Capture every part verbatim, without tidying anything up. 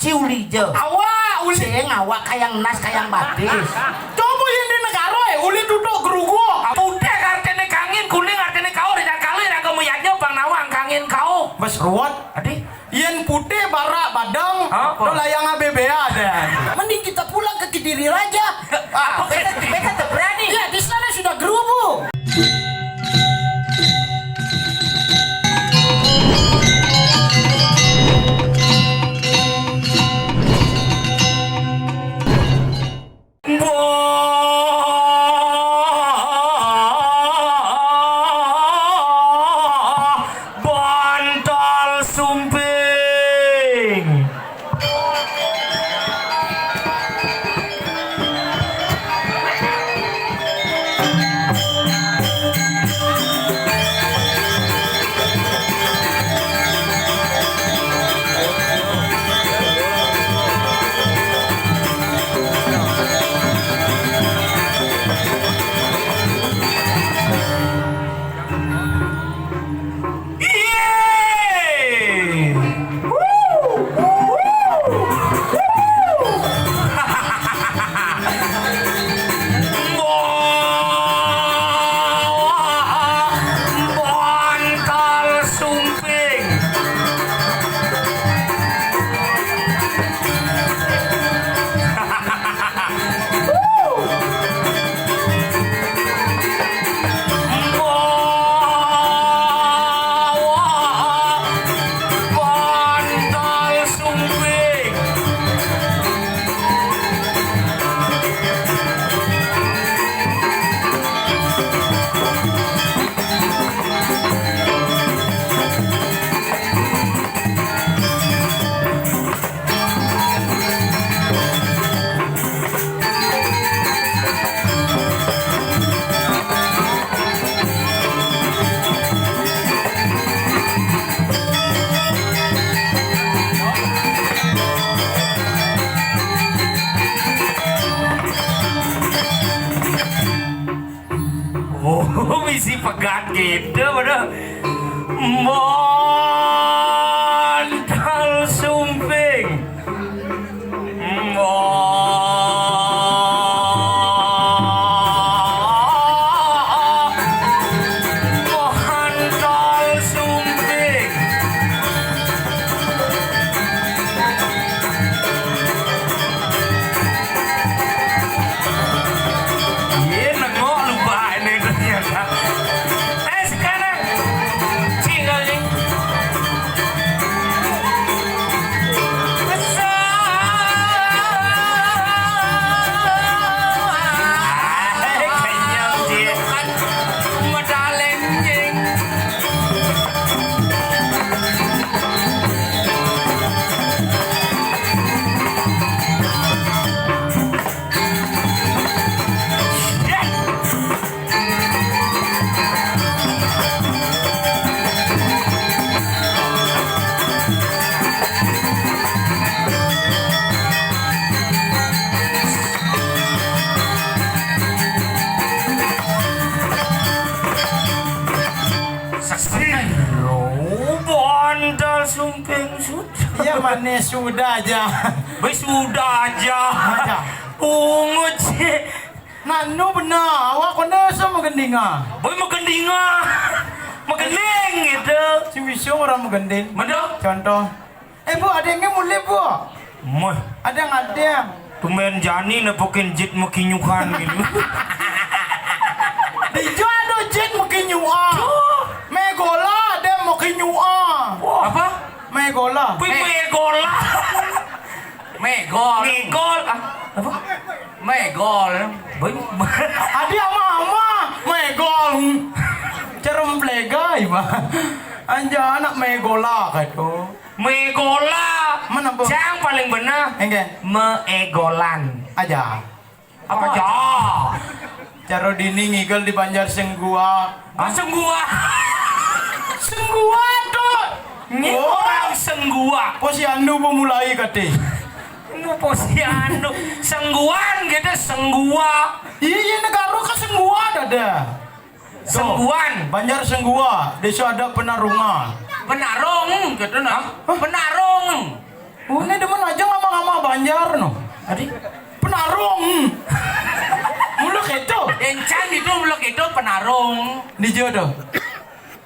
Uli ja. Awak, uli. Sing awak kayang nas, kayang batis. Coba yang di negara, eh, uli duduk gerugu. Putih artinya kangin, kuning artinya kaur, dan kalau yang kamu yadnya bang nawang kangin kau. Bes ruwet. Adi? Yen putih barak badang, hah? Lo layang A B B A deh. Mending kita pulang ke Kediri Raja. Ah, beta, beta tak berani. Ya, di sana sudah gerubu. Bantal Sumping. Bantal Sumping. Oh, bisi pegat gitu, bener. Bantal Sumping. Bantal Sumping. Iya, nengok lupa ini ternyata. Eh, sekarang. Tinggal nih. Besar. Ah, kenyang, Cik. Medal enjing. Siro Bantal Sumping sudah. Ya, mana sudah aja. Baik, sudah aja. Aja. Ungut sih. Nah, nu benar. Awak kena sama gendinga. Boy, magendinga. Magending gitu. Si Wisung orang magending. Bener. Contoh. Eh, Bu, ada yang mulai, Bu? Moh. Ada yang ada. Tumben jani nepukin jit makinyuhan gitu. Dijo ada jit makinyuhan. Tuh. Megola ada makinyuhan. Wah. Apa? Megola. Wih, eh. Megola. Megol. Megol. Ah, apa? Megol. Boy. Adi ama-ama. Megol. Cerem plegai, Bang. Anja anak megola kado. Megola. Mana, Bu? Yang paling benar. Enggak. Meegolan. Aja. Apa aja? Caro dini ngigel di Banjar Senggua. Ah, Senggua. Senggua tuh. Ini oh. Orang Senggua. Posyandu mau mulai kate. Mau posyandu. Sengguan gitu, Senggua. Iya, iya, negara ke Senggua ada. Sengguan. Banjar Senggua, desa ada Penarunga. Penarung gitu nah. Hah? Penarung. Oh, ini demen aja nggak Banjar no. Adi? Penarung. Mula keto. Encan itu mula keto penarung. Di Jodo.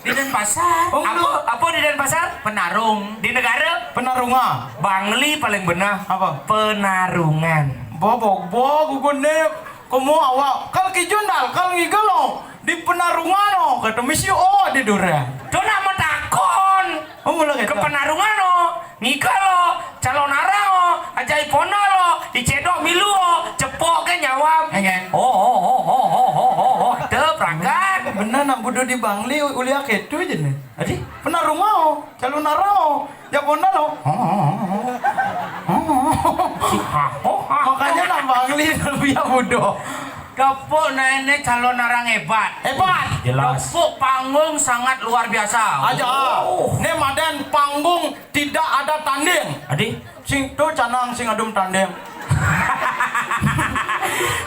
Di Denpasar. Oh, apa, apa di Denpasar? Penarung. Di negara? Penarunga. Bangli paling benar. Apa? Penarungan. Bobo, bobo, gugun ne. Komo awak. Kal kijun dal, kal ngiga lo. Di Penarungan no. Kata misi, oh, di Dura. Tu nak matakon. Oh, mula keto. Ke Penarungan no. Ngiga lo, calon arang lo, ajai pona lo, dicedok milu lo, cepok ke nyawam. Enggak. Oh, oh, oh, oh, oh, oh, oh, oh, oh. Te perangkat. Benar nak budu di Bangli, uliak itu je nih. Adi? Penarung lo, calon arang lo, ya pona lo. Oh, oh, oh, oh. Oh, oh, oh. Makanya nak Bangli lebih ya budu. Dapuk nah ini calon arang hebat. Hebat. Jelas. Dapuk panggung sangat luar biasa. Aja. Oh. Ini madan panggung tidak ada tanding. Adi? Sing tu canang sing adum tanding.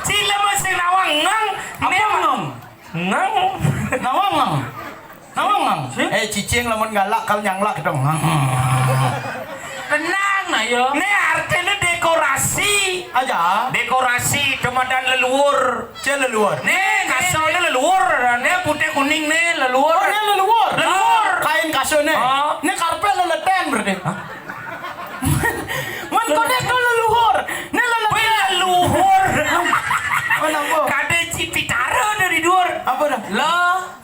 Sila mah sing nawang ngang. Apa ngang? Ngang. Nawang ngang. Nawang ngang. Eh, cicing lamun galak kal nyanglak dong. Tenang nah yo. Ini artinya dekorasi. Aja. Dekorasi temadan leluhur. Cie leluhur. Nih, kasur nih leluhur. Nih putih kuning nih leluhur. Oh, ini leluhur. Leluhur. Kain kasur nih. Oh. Ini karpet leleten berarti. Hah? Men kode itu leluhur. Ini leleten. Wih, leluhur. Mana apa? Kade cipitara dari luar. Apa dah? Le.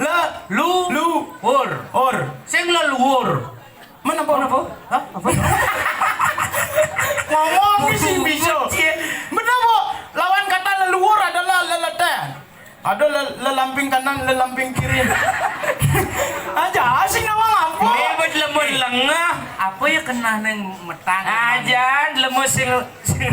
Le. Lu. Lu. Ur. Ur. Sing leluhur. Mana apa? Mana apa? Hah? Apa? Ngomong ni sing bisa. Benar, Bu. Lawan kata leluhur adalah leleten. Ada le-, lelamping kanan, lelamping kiri. Aja asing nama apa? Ini buat lemon lengah. Apa ya kena neng metang? Aja lemon sing, sing.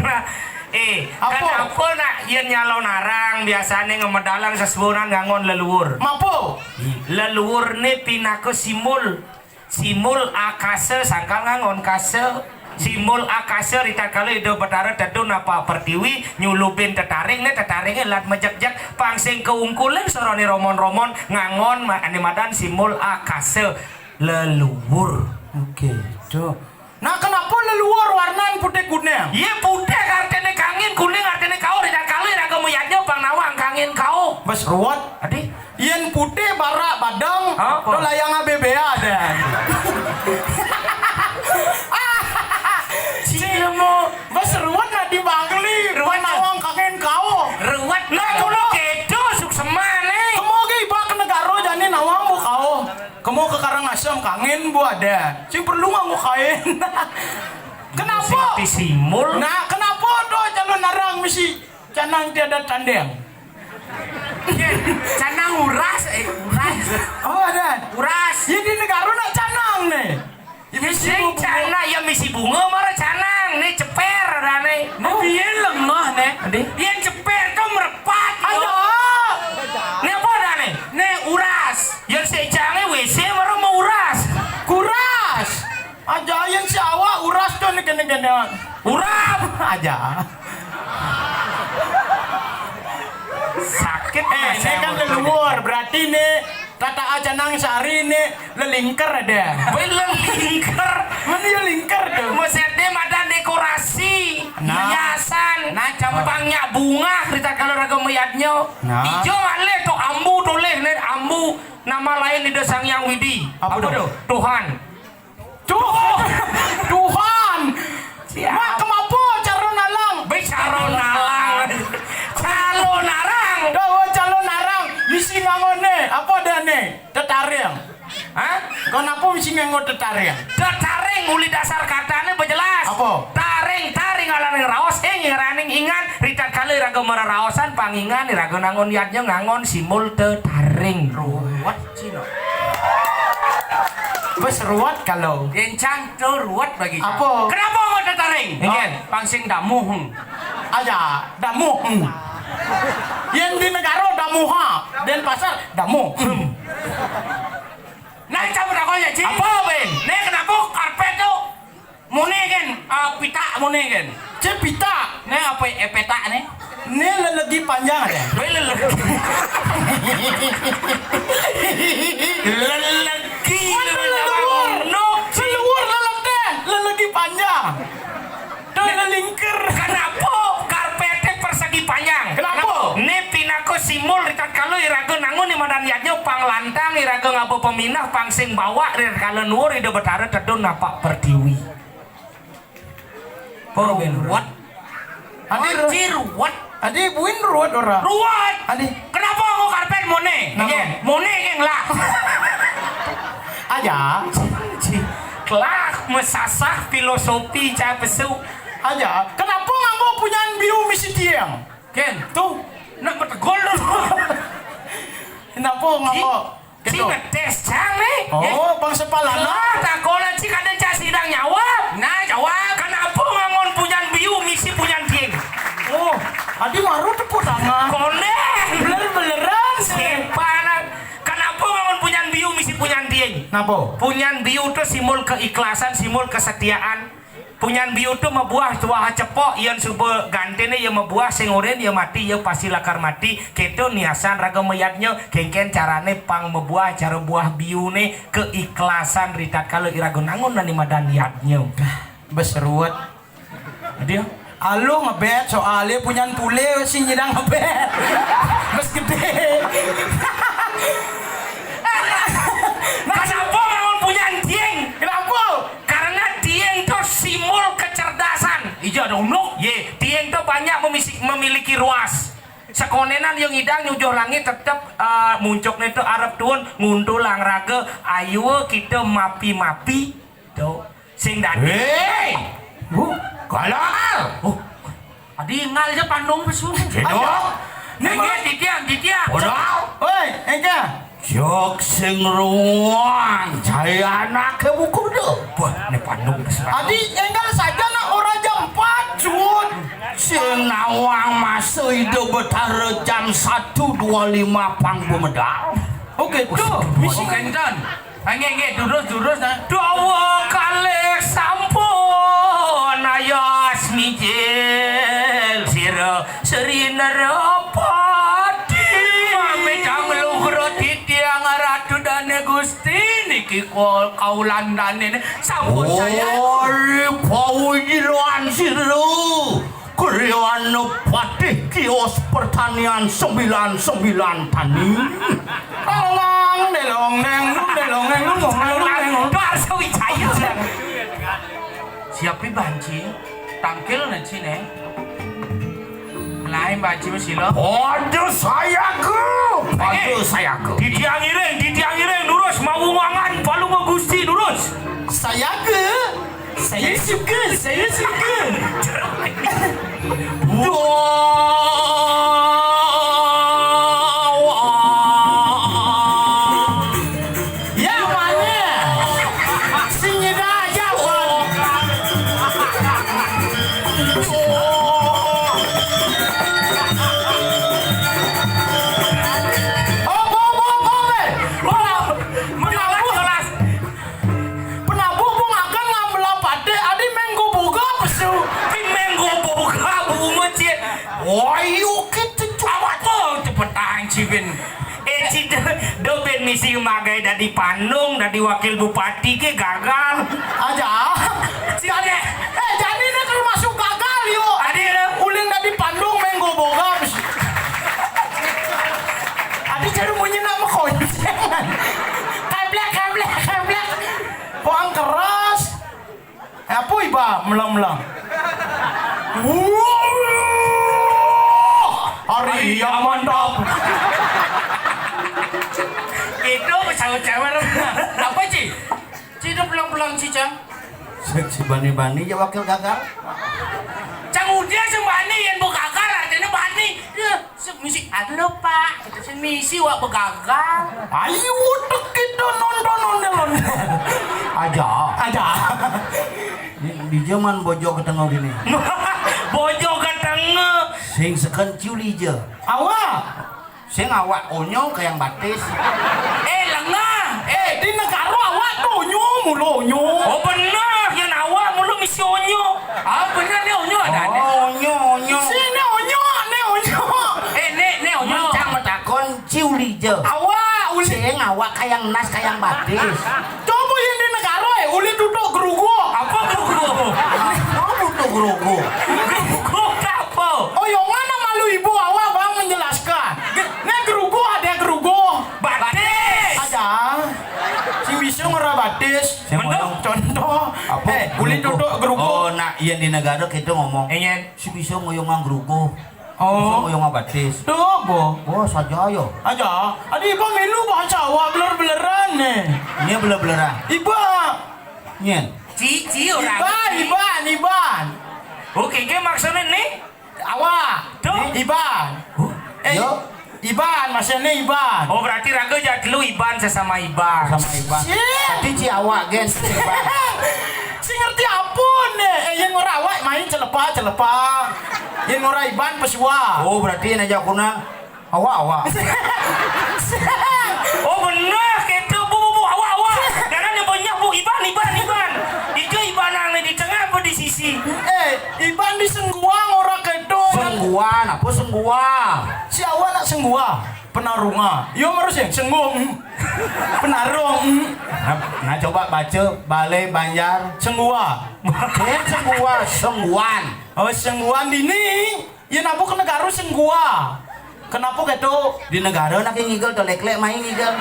Eh, apa? Kenapa nak yen nyalon arang biasanya ngemedalang sesuunan ngangon leluhur? Mapo? Leluhur ni pinaka simbol. Simbol akasa sangkal ngangon kasa. Simbol akasa ritatkala Ida Betara tetu napa pertiwi nyulubin tetaring, ne tetaringe lat mejekjek pang sing keungkulan sorone romon-romon ngangon ma-, ane madan simbol akasa leluhur. Oke, cok. Nah, kenapa leluhur warnan putih kuning? Ye putih artine kangin, kuning artine kauh, ritatkala iraga mayadnya pang nawang kangin kauh. Bes ruwet. Adi? Yen putih barak badeng, apa? To layang A B B A deh. Cilemu. Bes ruwet nak di Bangli, ruwet nawang kangen kau. Ruwet. Lah, kulo kedo suksemane. Kemo ke iba ke negara jani nawang bu kau. Kemo ke Karangasem kangen bu ada. Sing perlu nganggo kain. Kenapa? Sing tisimul. Nah, kenapa to calon arang mesti canang tiada tanding? Canang uras, eh, uras. Oh, ada. Uras. Ya, di negara nak canang nih. Ya, misi bunga. Canang, ya misi bunga mara canang. Nih ceper ada nih. Nih piye lengah nih. Adi? Piye ceper to merepat, yo. Ayo. Nih apa ada nih? Nih uras. Ya sejange W C mara mau uras. Kuras. Aja yen si awak uras to nih kene-kene. Urap. Aja. Sakit. Eh, ini kan leluhur, berarti nih kata aja nang sehari nih lelingker ada. Wih, lelingker. Mana ya lingker tuh? Mesete madan dekorasi, nah. Hiasan, nah, campangnya bunga, ritatkala raga mayadnya. Nah. Ijo malih to ambu toleh nih ambu nama lain Ida Sang Hyang Widi. Apa tuh? Tuhan. Tuh, Tuhan. Siap. Mak, kemapa calon alang? Be calon alang. Calon arang. Dawa calon arang. Misi ngangone. Apa ada nih? Tetaring. Hah? Kenapa misi nganggo tetaring? Tetaring uli dasar katane bejelas. Apa? Taring, taring alaning raos, ing ngeraning ingan, ritatkala iraga mararaosan pangingan, iraga nangon yadnya ngangon simul tetaring. Ruwet. Cino. Bes ruwet kalau. Gencang tuh ruwet bagi. Apa? Kenapa mau tetaring? Nggih. Pang sing damuh. Aja, damuh. Yen di negara damuha, Denpasar damuh. Nah, cabut aku aja, Ci. Apa, Ben? Nih, kenapa karpet tuh? Mune kan, ah, pita mune kan. Cek pita. Nih apa, eh, peta nih? Nih lelegi panjang ada. Weh, lelegi. Lelegi. Mana leluhur? Nok, Ci. Leluhur lelete, lelegi panjang. To Lelingker. Kenapa karpété persegi panjang? Kenapa? Né pinaka simbol ritatkala iraga nangun di madan yadnya, pang lantang iraga ngaba paminah, pang sing bawak ritatkala nuwur Ida Betara tedun napak pertiwi. Ruwet. Adi, adi, buin ruwet ora? Ruwet. Adi. Kenapa nganggo karpét moné? Kenapa? Iya, moné geng lah. Aja. Ci, ci. Kelah mesasah filosofi cai pesu. Aja. Kenapa nganggo punyan biu misi tiang? Kén. Tuh. Nak betegol dulu. Kenapa nganggo? Ci ngetes cang nih. Oh, bang sepalan. Lah, takola ci kada cak sidang nyawab. Nah, jawab. Kenapa ngangon punyan biu misi punyan tiing? Oh, adi maru tepuk tangan. Kondén. Beler-beleran. Simpanan. Kenapa ngangon punyan biu misi punyan tiing? Napa? Punyan biu tuh simbol keikhlasan, simbol kesetiaan. Punyan biu tu mabuah tuah cepok, yén suba gantiné ya mabuah, sing orin ya mati, ya pasti lakar mati. Kéto niasan raga mayadnya, kénkén carané pang mabuah, cara buah biuné, keikhlasan ritatkala iraga nangun nani madan yadnya. Bes ruwet. Dia. Alu ngebet soalé punyan pulé sing nyidang ngebet. Bes gedé. Kenapa ngangon punyan tiing? Kenapa? Karena tiing to simbol kecerdasan. Ija ada unduk. Yé, tiing to banyak memisi-, memiliki ruas. Sekonénan yang ngidang nyujuh langit tetep, eh, muncukné to arep tuun nguntulang raga, ayo kita mapi-mapi to. Sing dadi. Héi! Huh? Galar! Oh. Adi ngal aja pandung pesu. Cédok. Nih, nggih, titiang, titiang. Ora. Oi, éngkén. Jok sing ruang, jaya anaké buku deh. Wah, ini pandung pesu. Adi énggal saja nak ora jam empat, Jun. Sing nawang masa Ida Betara jam satu dua lima pang bumedal. Oke, tuh, misi. Oke, enten. Nggih, nggih, durus, durus, nah. Dawa kalih sampun ayas mijil sira Sri Narapati. Pamit anglugra titiang Ratu Dane Gusti niki kul-, kaulan dane sampun saya. Ori pawijilan sira. Griya Patih kios pertanian sembilan sembilan tani. Tolong delong deng dum delong deng dum delong deng dum. Itu harus Wijaya. Siapi banci? Tangkil nanci, Neng. Lain banci masih lo. Pada sayaga. Pada sayaga. Titiang iring, titiang iring, lurus, mau mangan, palu Gusti, lurus. Sayaga. Saya suka, saya suka. Wah. Ya, mana? Sini dah aja, Wan. Oh, bo, bo, bo, be. Bo, mengawas kelas. Penabuh bungakan ngambelah patih, adi menggo boga pesu. Pi menggo boga bungut, Cit. Wah, yuk, kita coba tuh, cepetan, Cibin. Eh, Cit, do, do ben misi magai dadi pandung, dadi wakil bupati ke gagal. Aja. Cit, eh, jadi ini termasuk gagal, yuk. Adi, adi. Uling dadi pandung, menggo boga pesu. Adi, jadi munyi nak mekonceng. Keblek, keblek, keblek. Koang keras. Eh, apa iba melang-melang? Wah, hari yang mantap. Itu pesawat cewek. Apa, Ci? Ci, itu pelang-pelang, Ci, Cang. Si, si bani-bani ya wakil gagal. Cang udah sembani yang bu gagal, artinya bani. Ya. Sing misi, "Aduh, Pak," gitu, sing misi wak begagal. Ayo, utek kita nonton ondel-ondel. Aja. Aja. Di, di zaman bojo ketengah gini. Bojo ketengah. Sing seken ciuli je. Awak. Sing awak onyo ke yang batis. Eh, lengah. Eh, di negara awak tuh onyo mulu onyo. Oh, bener, yang awak mulu misi onyo. Ah, bener nih, onyo ada, ada. Oh, onyo, onyo. Sini onyo, nih onyo. Eh, nih, nih onyo. Mencang metakon, ciuli je. Awak, uli. Sing awak kayang nas, kayang batis. Coba yang di negara, eh, uli duduk gerugu. Apa gerugu? Oh, duduk Gruguh. Gruguh apa? Oyongan malu ibu awak bang menjelaskan. Ge-, nek gruguh ada gruguh. Batis. Ada. Sing bisa ngora batis. Sing Mendok. Contoh. Apa? Eh, kulit Gruguh. Duduk gruguh. Oh, nak, iya di negara kita ngomong. Enyen. Si bisa ngoyongan gruguh. Oh. Bisa ngoyongan batis. Tuh, apa? Oh, saja yo. Aja. Adi iba milu bahasa awak beler-beleran nih. Ini beler-beleran. Iba. Nyen. Ci, ci orang. Iban, Iban, Iban. Oke, ke maksudnya nih? Awak. Tuh. Iban. Huh? Eh, Yo. Iban, maksudnya Iban. Oh, berarti raga jatlu Iban sesama Iban. Sama Iban. Sih. Tapi ci awak, gen, Iban. Si ngerti apa nih? Eh, yang ngora awak main celepa, celepa. Yang ngora Iban pesua. Oh, berarti yang aja aku nang awak, awak. Oh, benar, gitu. Bu, bu, bu, awak, awak. Jangan yang banyak, bu. Iban, Iban, Iban. Itu Iban yang di tengah apa di sisi? Eh, Iban di sengguang orang kedo. Sengguang, apa sengguang? Si awak nak sengguang. Penarunga. Yo, harus ya, sengguang. Penarung. Nah, nah, coba baca Balai Banjar. Sengguang. Bukan sengguang, sengguan. Oh, sengguang dini. Ya, napu kena garu senggua. Kenapa gitu? Di negara nak ngigel tuh lek-lek main ngigel.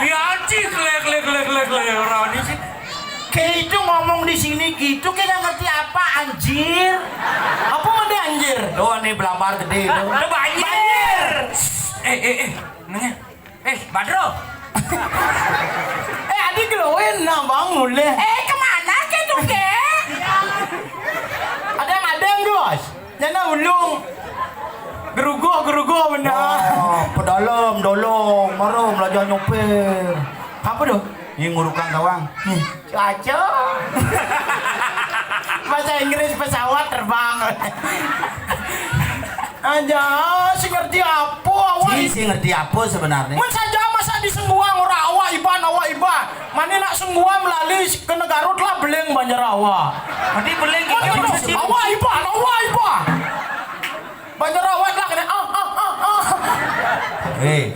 Ya, cik, lek, lek, lek, lek, lek, orang di sini. Kayak itu ngomong di sini gitu, kayak nggak ngerti apa, anjir. Apa mana anjir? Tuh, nih belamar gede itu. Udah banjir. Eh, eh, eh, nanya. Eh, Badro. Eh, adik keluin nah bang mulai. Eh, kemana ke tu ke? Ada yang ada yang dos. Nyana ulung. Geruguh, geruguh benda. Oh, pedalam, dolong, mara belajar nyopir. Apa tu? Ni ngurukan kawang. Hmm. Cuaca. Bahasa Inggris pesawat terbang. Aja, si ngerti apa awak? Si, si ngerti apa sebenarnya? Mun saja masa di Sengguang orang awak Iban, awak Iban. Mana nak Sengguang melalui ke negara telah beling banjar awak. Nanti beling Mun gitu, itu, mesti awak Iban, awak Iban. Banjar awak lah kena ah ah ah ah. Eh,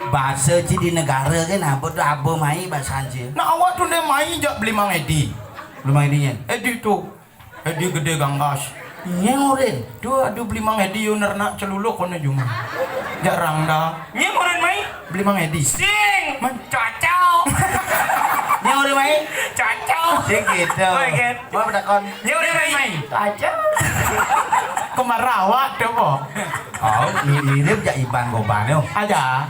bahasa ci di negara kan apa tu apa mai bahasa ci? Nak awak tu dia mai jak beli Mang Edi. Belum mai Edi nyen. Edi tu. Edi gede ganggas. Nyeng urin. Tu aduh beli Mang Edi yo nernak celuluk kono juma. Jak rang dah. Nyeng urin mai. Beli Mang Edi. Sing. Man. Cocok. Nyeng urin mai. Cocok. Sing gitu. Baik, kan? Mau bertakon. Nyeng urin mai. Cocok. Kemara awak tu po. Oh, mi-, mirip jak Iban Goban yo. Aja.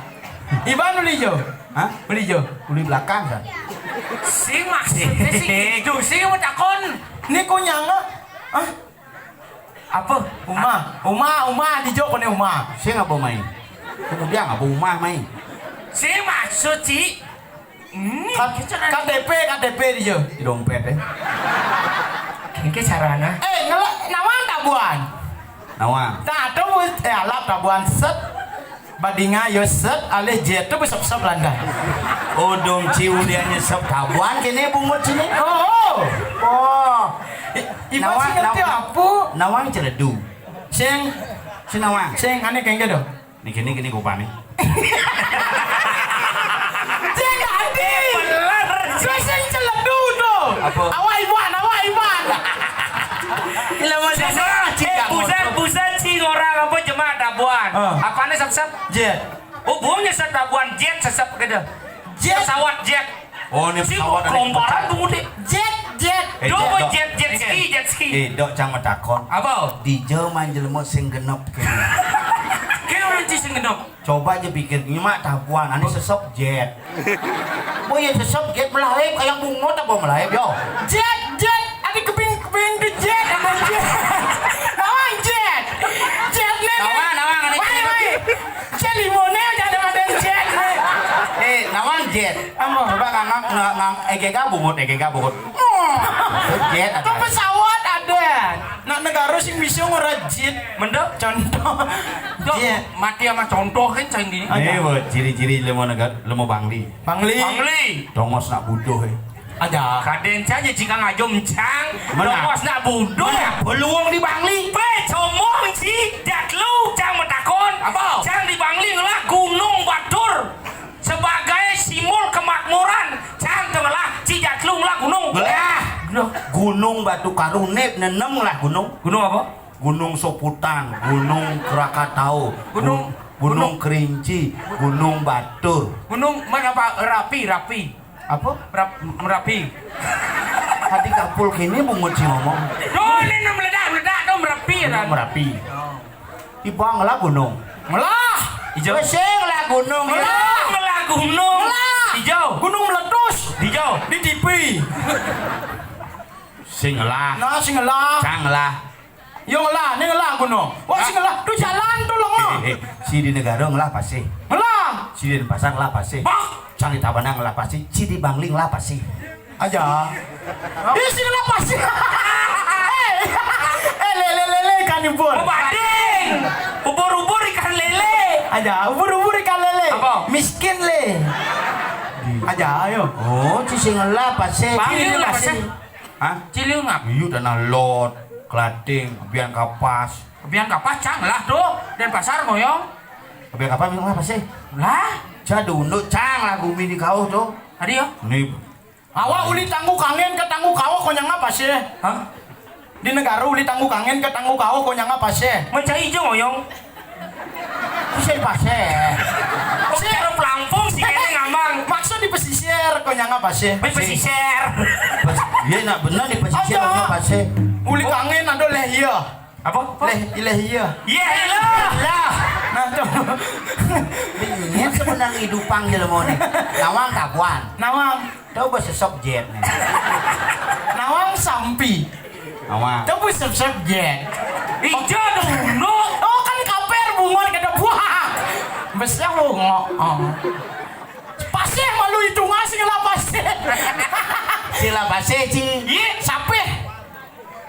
Iban uli jo. Hah? Uli jo. Uli belakang kan? Sing maksudnya sing itu sing mau takon. Ni konyang ah. Hah? Apa? Uma, Uma, Uma di jo kone Uma. Sing apa mai? Kemudian apa Uma mai? Sing maksud ci. Hmm, K-, gitu kan. K T P, K T P di jo. Di dompet eh. Ini sarana. Eh, ngela-, nawang tabuan. Nawang. Nah, tu bus, eh, alap tabuan set. Badinga yo set alih jet tu besep-sep landai. Oh, dong ci udah nyesep tabuan kini bungut sini. Oh, oh. Oh. I-, ibu Nawang, sing ngerti nawang. Apa? Nawang celedu. Sing. Si nawang. Sing, ane kengke do. Ni kini, kini gua panik. Sing adi. Bener. Sing celedu tu. Apa? Awak Iban, awak Iban. Gila, Mas. Sing, sing. Cik, Eh, tak buset, ngotot. Buset, sing orang apa jemaah tabuan. Ah. Apa ni sep-sep? Jet. Oh, buangnya sep tabuan jet sesep gitu. Jet. Pesawat jet. Oh, ni pesawat ada kelomparan pecah. Bungut deh. Jet, jet. Eh, Dok, jet, dok. Jet, jet ski, jet ski. Eh, dok, cang matakon. Apa? Di Jerman jelema sing genep kene. Kene orang ci sing genep. Coba aja pikir, nyemak tabuan, ane sesep jet. Oh iya, sesep jet melaib, kayak bungut apa melaib, yo? Jet, jet, ada keping, keping tu jet, ada jet. Nawang jet. Jet ni. Nawang, nawang, ane Mai, jet. Mai. Jet lima ni aja ada macam jet ni. Eh, nawang jet. Apa? Coba ngang, ngang, ngang, eh, gega bungut, eh, gega bungut. Oh. Jet ada. Tu pesawat ada. Nak negara sing bisa ngora jet. Mendok? Contoh. Dok, jet. Mati sama contoh kan, cang gini. Ni, buat ciri-ciri lemo negara, lemo Bangli. Bangli. Bangli. Tongos nak buduh, eh. Ada. Kaden saja jika ngajum cang. Mana? Tongos nak buduh. Mana? Peluang di Bangli. Pe, comong si, jatlu, cang matakon. Apa? Cang di Bangli ngelah Gunung Batur. Sebagai simbol kemakmuran, cang tu ngelah, ci jatlu ngelah gunung. Ngelah. Ngelah. Gunung Batu Karung, né nenem lah gunung. Gunung apa? Gunung Soputan, Gunung Krakatau, Gunung, Gun-, Gunung Kerinci, Gunung Batur. Gunung mana, Pak? Rapi, Rapi. Apa? Merap-, Merapi. Tadi kapul kini bungut si ngomong. Tuh, ini nu meledak, meledak tuh Merapi ya, Gunung Merapi. Oh. Ibang lah gunung. Ngelah. Hijau. Wes, sing lah gunung. Ngelah. Ngelah gunung. Ngelah. Hijau. Gunung meletus. Hijau. Di T V. Sing ngelah. Nah, sing ngelah. Cang ngelah. Yo ngelah, né ngelah gunung. Wah, sing ngelah. Tuh jalan tuh lengo. Eh, eh, eh. Si di Negara ngelah pasih. Ngelah. Si di Denpasar ngelah pasih. Bah. Cang di Tabanan ngelah pasih. Si di Bangli ngelah pasih. Aja. Ih, sing ngelah pasih. Eh, eh, lélé, lélé, ikan ubur. Bebanding. Ubur-ubur ikan lélé. Aja, ubur-ubur ikan lélé. Apa? Miskin lé. Aja, ayo. Oh, ci sing ngelah pasih. Bangli ngelah pasih. Hah? Ciliungap. Iya, Tanah Lot, Klating, Kebian Kapas. Kebian Kapas cang lah tuh, Denpasar ngoyong. Kebian Kapas ngelah pasih. Lah? Jadu unduk cang lah gumi di kauh tuh. Tadi ya? Nih. Awak uli Tanggu Kangin ke Tanggu Kauh konyang apa sih? Hah? Di Negara uli Tanggu Kangin ke Tanggu Kauh konyang apa sih? Mencai ijo ngoyong. Sing pasih. Kok cara pelampung sih kayaknya ngambang. Maksud di pesisir konyang apa sih? Di pesisir. Pes-, iya, nak bener di pesisir. Ada. Konyang apa sih? Uli Kangin ada leh iya. Apa? Apa? Leh, leh iya. Iya, iya. Lah. Nah, tuh. Bingung sebenarnya hidupan jelema nih. Nawang kabuan. Nawang. Tahu bahasa subjek nih. Nawang sampi. Nawang. Tahu bahasa subjek. Ijo dulu. Oh, kan kaper bungon kada buah. Besar bungo. Oh. Pasih malu hitungan sing ngelah pasih. Sing ngelah pasih, Ci. Iya, sapih.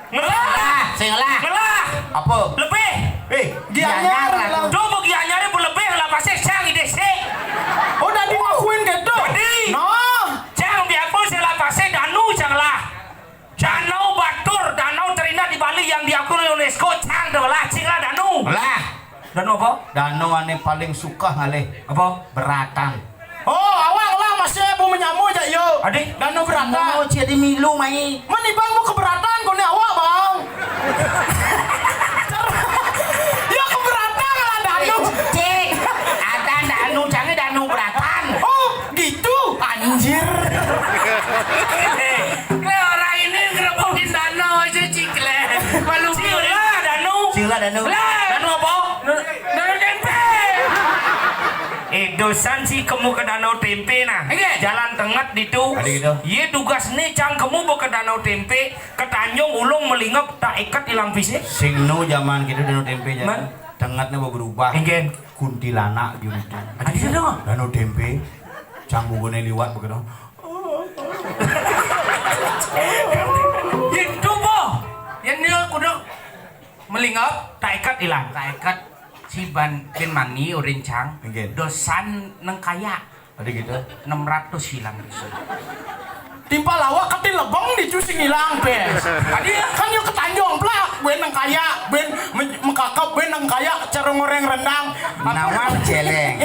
Ngelah. Sing ngelah. Ngelah. Apa? Lebih. Eh, Gianyar Gianyar lah. Lah. Coba Gianyar pun lebih ngelah pasih, sang ide sih. Oh, tadi ngakuin gitu. Tadi. Nah. Cang diakui sing ngelah pasih, danu cang lah. Danau Batur, danau terindah di Bali yang diakui oleh UNESCO, cang dah lah, cing lah danu. Lah. Danu apa? Danu ané paling suka ngalih. Apa? Beratan. Oh, awak lah masih bu menyamu aja yo. Adi? Danu Beratan. Mau jadi milu mai. Men ibang mau keberatan kau ni awak, Bang. Ya keberatan lah danu. Cik, ada danu, jangan danu beratan. Oh, gitu. Anjir. Lah, orang ini ngerebutin danu aja, Cik, lah. Malu. Sing lah, danu. Sing lah, danu. Lah, danu apa? Danu tempe. Eh, dosan sih kemu ke Danau Tempe nah. Iya. Jalan tenget ditu. Ada gitu. Iya, tugas nih cang kemu ke Danau Tempe, ke Tanjung Ulung melingep tak ikat hilang fisik. Sing nu zaman gitu Danau Tempe jalan. Man? Tengetnya mau berubah. Enggak. Kuntilanak gitu. Ada gitu. Danau Tempe. Cang bugune liwat begitu. Itu boh. Yang dia kudu melingap, tak ikat hilang. Tak ikat si ban bin mani urin cang. Mungkin. Dosan nengkaya. Ada gitu. Enam ratus hilang di sini. Timpal awak kati lebeng di sing hilang, pes. Tadi kan yuk ke Tanjung, plak. Buen nengkaya, buen men-, mengkakap, buen nengkaya, cara ngoreng rendang. Nawang celeng.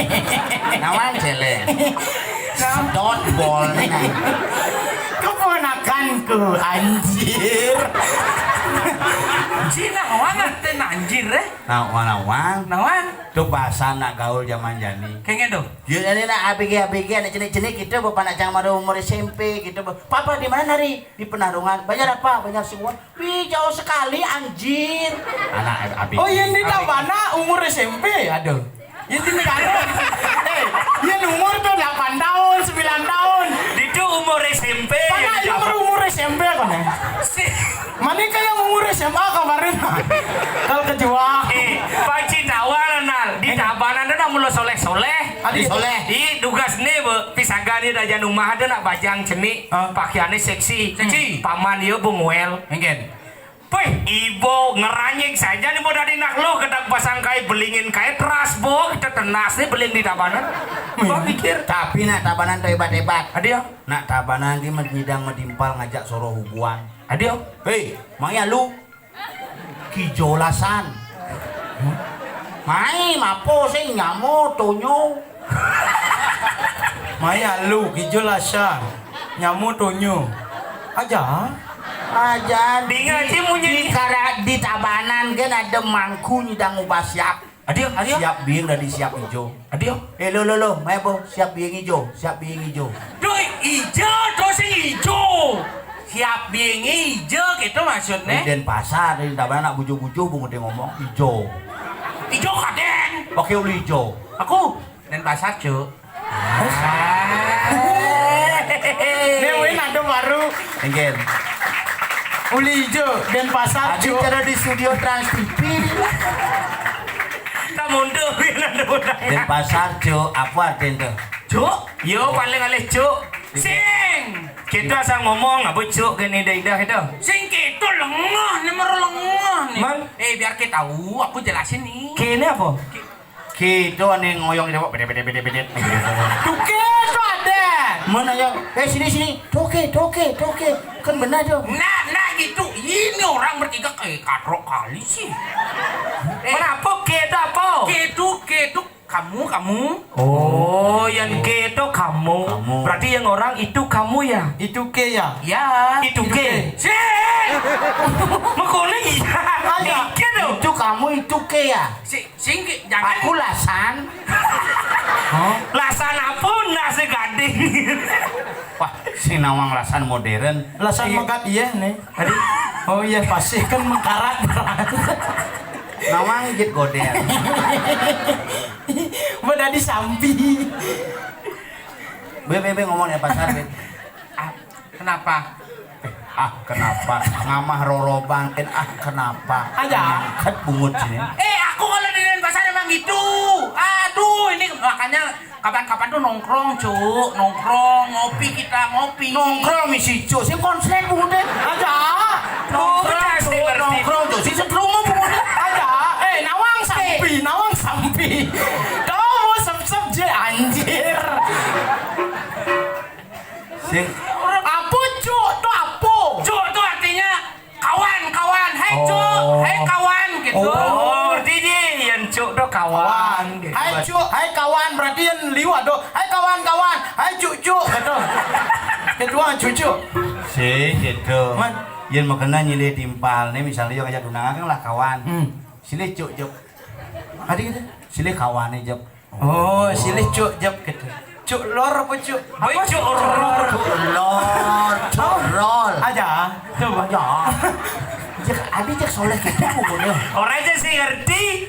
Nawang celeng. Sedot bol nih, nah. Keponakanku, anjir. Cina, wangan ten anjir, eh? Nah, wanawang. Nawang. Tuh bahasa anak gaul zaman jani. Kayaknya tuh. Ya, ini nak A B G, A B G, anak cenik-cenik gitu, bapak nak cang maru umur S M P gitu. Papa di mana, Ri? Di Penarungan. Banjar apa? Banjar Sunguan. Wih, jauh sekali, anjir. Anak A B G. Oh, yang di Tabana umur S M P, aduh. Yang di Negara. Eh, yang umur tuh delapan tahun, sembilan tahun. Itu umur S M P. Mana yang umur, umur S M P kan ya? Si Mana kayak umur S M A kemarin? Kalau kejual. Eh, Panci Tawang, Nal. Di Tabanan tuh nak mula soleh-soleh. Adi soleh. Di tugas nih, Bu. Pisaga nih, dajan rumah ada nak bajang cenik. Ah. Pakaiannya seksi. Seksi. Paman dia bungwel. Mungkin. Wih, ibu ngeranyik saja nih, Bu, dari nak lo, kedak pasang kai, belingin kai teras, Bu, kita tenas nih beling di Tabanan. Gua pikir. Tapi nak Tabanan tuh hebat-hebat. Ada ya? Nak Tabanan ki nyidang medimpal ngajak soroh huguan. Ada ya? Hei, maya lu. Kijolasan. Mai, mapo sing nyamo tonyo. Maya lu, kijolasan. Nyamo tonyo. Aja. Ajan. Di, di, di Tabanan kan ada mangku nyidang ubah siap. Adio, adio. Siap biing dadi siap ijo. Adio. Eh, lo, lo, lo, mai, Bo, siap biing ijo, siap biing ijo. Duh, ijo to sing ijo. Siap biing ijo gitu maksudnya. Di Denpasar, di Tabanan anak bujo-bujo bungut ngomong ijo. Ijo kadén. Pakai uli ijo. Aku Denpasar, Cuk. Ini win ada baru. Enggak. Uli ijo, Denpasar, Cuk. Ada di studio Trans T V. Tak mundur, win ada. Denpasar, Cuk. Apa artinya tuh? Cuk, yo paling alih, Cuk. Sing. Kita asal ngomong, apa, Cuk, gini dah, dah, dah. Sing kita lengah nih, meru lengah nih. Man? Eh, biar kita tahu, aku jelasin nih. Kene apa? Ki- Kita nih ngoyong di bawah, bedet, bedet, bedet, bedet. Tuke tuh ada. Mana ya? Eh, sini, sini. Tuke, tuke, tuke. Kan benar tuh. Nah, nah gitu. Ini orang bertiga kayak katrok kali sih. Eh, kenapa? Kita apa? Kita, kita kamu, kamu. Oh, yang kita kamu. Kamu. Berarti yang orang itu kamu ya? Itu ke ya? Ya. Itu ke. Sih. Makanya iya. Ada. Itu kamu, itu ke ya? Si Sing, jangan. Aku lasan. Hah? Lasan apa? Nasi gading. Wah, si nawang lasan modern. Lasan megat iya nih. Tadi. Oh iya, pasti kan mengkarat. Nawang git goder. Udah disampi. Be, be, be, ngomong ya pasar, be. Ah, kenapa? Ah, kenapa? Ngamah roroban, ah, kenapa? Aja. Ngangkat bungut sini. Eh, aku kalau di Denpasar emang gitu. Aduh, ini makanya kapan-kapan tuh nongkrong, Cuk. Nongkrong, ngopi kita, ngopi. Nongkrong misi, Cuk. Si konslet bungutnya. Aja. Nongkrong, Cuk. Nongkrong, Cuk. Si setrum bungutnya. Aja. Eh, nawang sampi, nawang sampi. Kau mau sep-sep je, anjir. Sing. Apa, Cuk? Itu apa? Cuk itu artinya kawan, kawan. Hai, Cuk. Oh. Hai, kawan, gitu. Oh. Oh, ngerti, Ji. Yang Cuk itu kawan, gitu. Hai, Cuk. Hai, kawan. Berarti yang liwat tuh. Hai, kawan, kawan. Hai, Cuk, Cuk. Gitu. Ketua, Cuk, Cuk. Sing, gitu. Man. Yang makanya nyilih timpal nih, misalnya yang ngajak tunangan kan lah kawan. Hmm. Silih, Cuk, Cuk. Tadi gitu. Silih kawannya, Cuk. Oh, silih Cuk Jep gitu. Cuk lor apa Cuk? Apa? Cuk lor. Cuk lor, Cuk lor. Aja. Coba. Ya. Cek, adi cek soleh gitu pokoknya. Orang aja sih ngerti.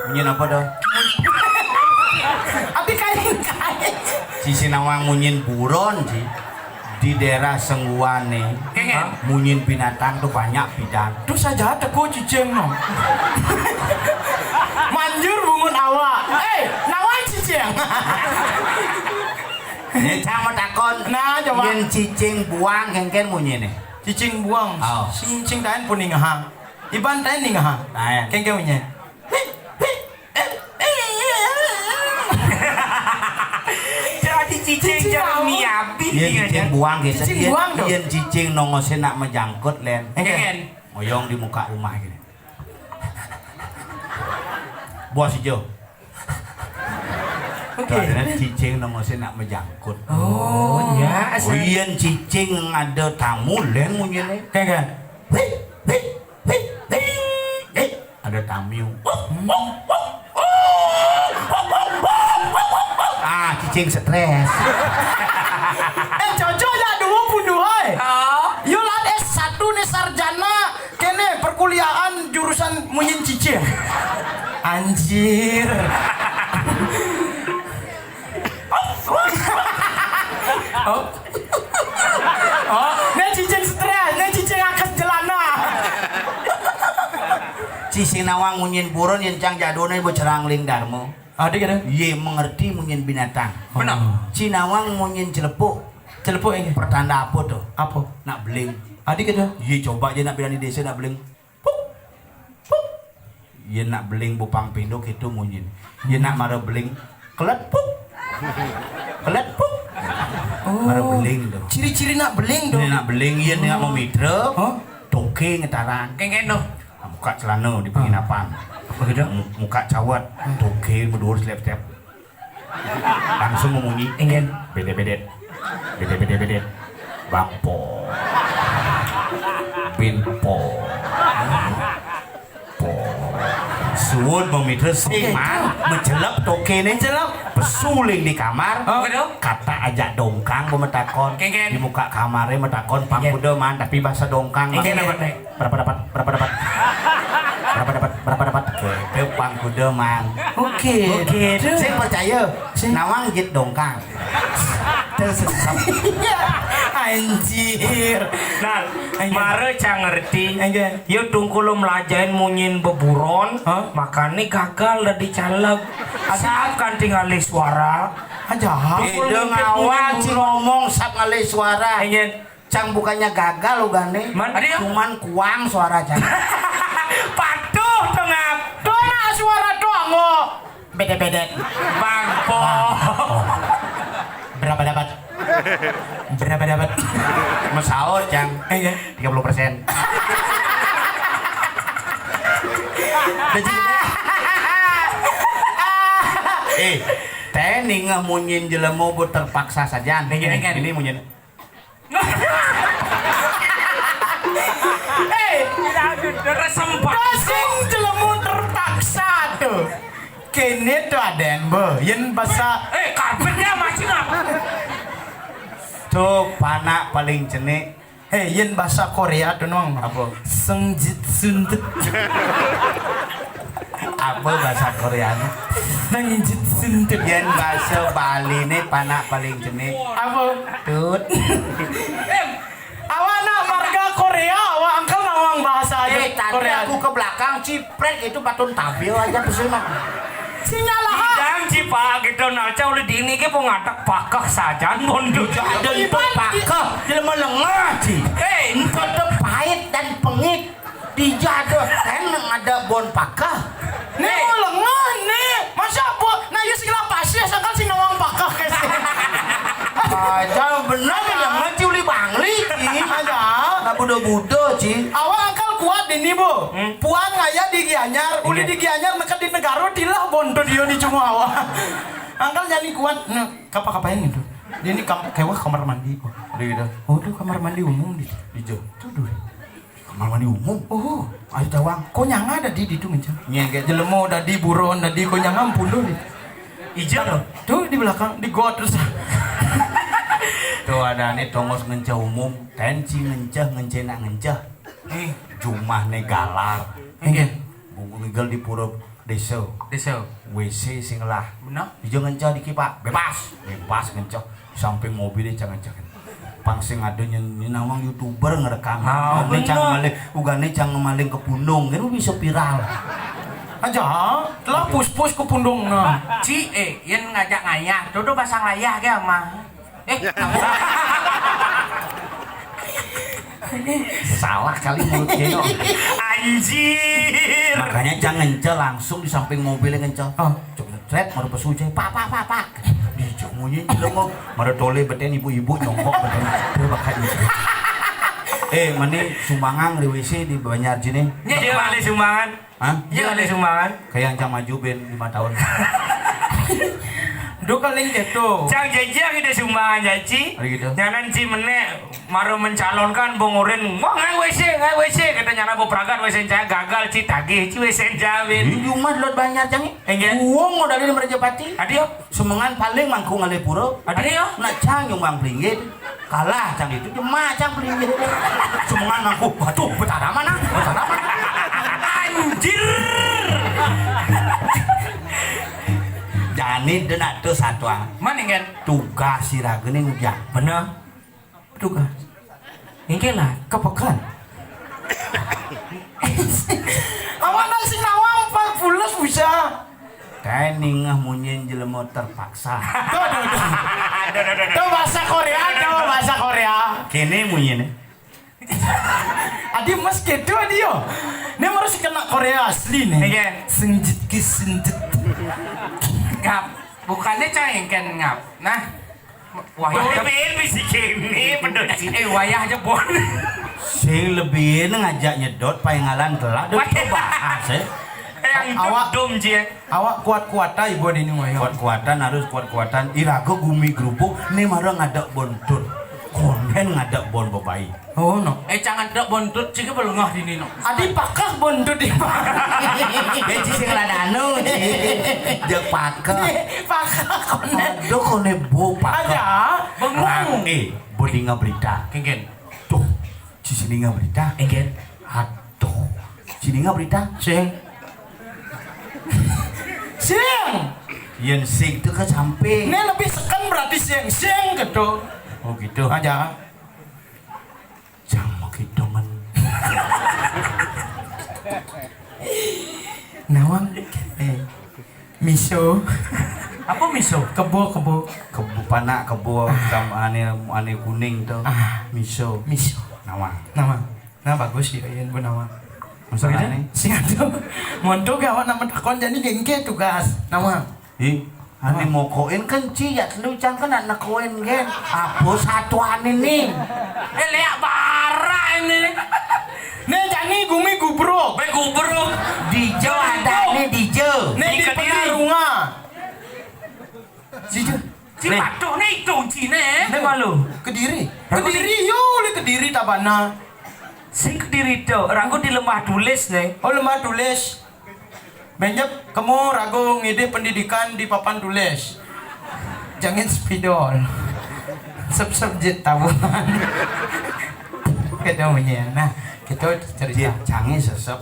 Munyin apa dah? Abi kain-kain. Sisi nawang munyin buron sih. Di daerah Sengguan nih, munyin binatang tuh banyak pidan. Tuh saja teko cicing no. Manjur bungun awak. Eh, nawang cicing. Ini sama takon. Nah, coba. Yen cicing buang kengken munyi nih. Cicing buang. Oh. Sing cing tain pun ningaha. Iban tain ningaha. Tain. Kengken munyi. Jadi cicing jangan miabi. Iya, cicing buang gitu. Cicing buang tuh. Iya, cicing nongosé nak mejangkut, Len. Ngoyong di muka rumah gini. Bos ijo. Oke. Karena cicing nongosé nak mejangkut. Oh, ya. Oh, iya, cicing ada tamu, Len, munyinya. Kagak. Wih, wih, wih, wih, wih. Ada tamu. Ah, cicing stres. Eh, cocok ya dua puluh dua, eh. Oh. Yulat S satu nih sarjana, kene perkuliahan jurusan munyin cicing. Anjir. Oh. Oh, ini cicing stres, ini cicing akes jelana. Cicing nawang munyin buron yen cang jadone becerang ling darmo. Ada kira? Ye mengerti munyin binatang. Benar. Cinawang munyin celepuk. Celepuk ini. Pertanda apa tuh? Apa? Nak beling. Ada kira? Ye coba aja nak bilani desa nak beling. Puk, puk. Yen nak beling bupang pinduk itu munyin. Yen nak mara beling, kelet puk. Kelet puk. Oh. Mara beling tu. Ciri-ciri nak beling tu. Yen nak beling, yen nak memitra, toke ngetaran. Kengken tu. Muka celana di penginapan. Begitu. Muka cawat, toke berdua selep-selep. Langsung memunyi. Ingin. Bedet-bedet. Bede, bede, bede. Bang Po. Bin Po. Po. Suud mamitra sing man, macelep tokéné. Macelep. Pesu ling di kamar. Oh, betul. Kata ajak dongkang, gua matakon. Kéngkén. Di muka kamaré matakon, "Pang kuda man," tapi bahasa dongkang. Kéngkén apa, Téh? "Berapa dapat? Berapa dapat? Berapa dapat? Berapa dapat?" Kéto pang kuda man. Oké. Oké. Sing percaya, nawang jit dongkang. Anjir. Nah, mara cang ngerti. Yo tungkul melajahin munyin beburon, makané gagal dadi caleg. Sap kanti ngalih suara. Aja. Beda ngawal, cing ngomong sap ngalih suara. Cang bukannya gagal ugané, cuman kuang suara cang. Patuh tengah. Tengah suara doang kok. Bede-bede. Bangko. Berapa dapat? Berapa dapat? Masaur, Cang. Eh, iya. Tiga puluh persen. Eh, téh ningeh munyin jelema bu terpaksa sajan. Ini munyin. Hei, resem banget. Sing jelema terpaksa tuh. Kéné tuh adén, Bo. Yén basa, eh, karpetnya masih nggak? Tuh, panak paling cenik. Hei, yén basa Koréa tuh, Nong. Apa? Sengjit suntet. Apa bahasa Koréané? Sengjit suntet. Yén bahasa Baliné panak paling cenik. Apa? Tut. Awak nak marga Koréa, awak angkel nawang bahasa aja. Eh, tadi Koréa. Aku ke belakang, ciprek itu patun tabil aja pesona. Sinyal lah. Bidang cipak gitu, nah, cau udah dini ke mau ngatak pakeh sajan, mundur. Ada itu pakeh, jelema lengah, Ci. Eh, itu pahit dan pengit. Dijado, kan ada bon pakeh. Né, mau lengah, né. Masa apa? Nah, iya segala pasti, asal kan si nawang pakeh, ke sih. Aja bener, ya, mah, Ci, uli Bangli, Ci. Aja. Nah, budo-budo, Ci. Awak angkel kuat ini, Bu. Hmm. Puan ngaya di Gianyar, uli di Gianyar, neked di Negara, tilah bon tuh dia di cuma awak. Angkel nyanyi kuat, nah, kapa-kapain itu. Dia ini kam-, kewah kamar mandi, Bu. Di gitu. Oh, tuh kamar mandi umum di. Di jo. Tuh, duh. Kamar mandi umum. Oh, ayo tawang. Kok nyanga ada di, di itu ngenceng? Nyengke jelema ada di buron, ada di kok nyanga ampun tuh. Ijel. Tuh di belakang, di got terus. Tuh ada nih tongos ngenceh umum. Tensi ngenceh, ngenceh nak ngenceh. Eh, jumah nih galar. Enggak. Bungu migel di pura Désa. Désa. W C sing lah. Bener. Ijo ngencah dikit, Pak. Bebas. Bebas ngencah. Samping mobilnya cang ngencah. Pang sing ada nyen, nyen nawang YouTuber ngerekam. Ah, ugané cang bener. Maling, ugané cang maling ke pundung. Kan bisa viral. Aja, telah pus-pus ke pundung, nah. Ci, eh, yén ngajak ngayah, tuh, tuh pasang layah ke ama. Eh, salah kali mulut Geno. Anjir. Makanya jangan ngence langsung di samping mobilnya ngence. Oh. Cuk, cret, mara pesu, cai. Pak, pak, pak, pak. Di cuk munyi, di lengok. Mara tole beten ibu-ibu nyongkok beten. Dia bakal ibu. Eh, mani sumbangan di W C di Banjar sini. Ini dia mana sumbangan? Hah? Iya, ada sumbangan. Kayak yang cang maju ben lima tahun. Duh, kaling gitu. Cang janji kita sumbangan janji. Hari gitu. Nyanan si menek maro mencalonkan Bung Urin. Wah, ngai W C, ngai W C. Kata nyana bu pragat W C saya gagal, ci tagih, ci W C jawin. Di rumah lot banyak cang. Enggak. Uang modal di Merajapati. Adio. Semengan paling mangku ngalih pura. Adio. Nak cang nyumbang pelinggih. Kalah cang itu, cuma cang beli. Cuma ngaku, "Waduh, betara mana? Betara mana?" Anjir. Jani dia nak tuh satuan. Mana kan? Tugas si Rageni ngujak. Bener. Tugas. Ini lah, kepekan. Awak nasi nawang empat belas bisa. Kayak ningeh munyin jelema terpaksa. Tuh, tuh, tuh. Tuh bahasa Korea, tuh bahasa Korea. Kene munyin. Adi mas kedo adi yo. Ini harus kena Korea asli nih. Iya. Senjit ki senjit. Ngap. Bukannya cengken ngap. Nah. Wayah. Bibir bisi kene, pedot sih. Eh, wayah aja, Bon. Sing lebih ngajak nyedot paingalan telah dong bahas, eh. Eh, Awak dom, Ji, eh. Awak kuat-kuatan ibu dini ngoyo. Kuat-kuatan, harus kuat-kuatan. Iraga gumi grubug, né mara ngadeg buntut. Kondén ngadeg bon bebai. Oh, no. Eh, jangan ngadeg buntut, Ji, ké belengah dini, no. Adi pakak buntut di. Dé, Ji, sing ladano, Ji. Jeg pakak. Pakak, kondén. Aduh, kondén bu pakak. Aja, bengong. Rang, eh, bu dinga berita. Kénkén. Tuh, Ji sing dinga berita. Kénkén. Aduh. Sing dinga berita. Sing. Sing. Yén sing itu kan samping. Ini lebih seken berarti sing. Sing gitu. Oh, gitu. Aja. Jang makitungan. Nawang. Eh. Miso. Apa miso? Kebo, kebo. Kebo panak, kebo. Ah. Ané, ané kuning to. Ah. Miso. Miso. Nawang. Nawang. Nah, bagus ya, yén bu nawang. Masalahné? Sing atuh. Monto gé awak nak matakon jani gé engké tugas. Nawang. Ih, ané mokokin kan Ji, ya telu cang kan nak nekokin gén. Apa satuané nih? Eh, léak bara ini. Né jani gumi gubruk. Bé gubruk. Dija adané dija. Né di Kediri. Penarungan. Dija. Ci patuh né itu ciné. Né malu. Kediri. Kediri, yo, lé Kediri tabana. Sing Kediri to, ragu di Lembah Tulis né. Oh, Lembah Tulis. Benjep, kamu ragu ngidih pendidikan di papan tulis. Jangan spidol. Sep-sep jit tabuhan. Kita punya. Nah, kita cerita. Jit cangé sesep.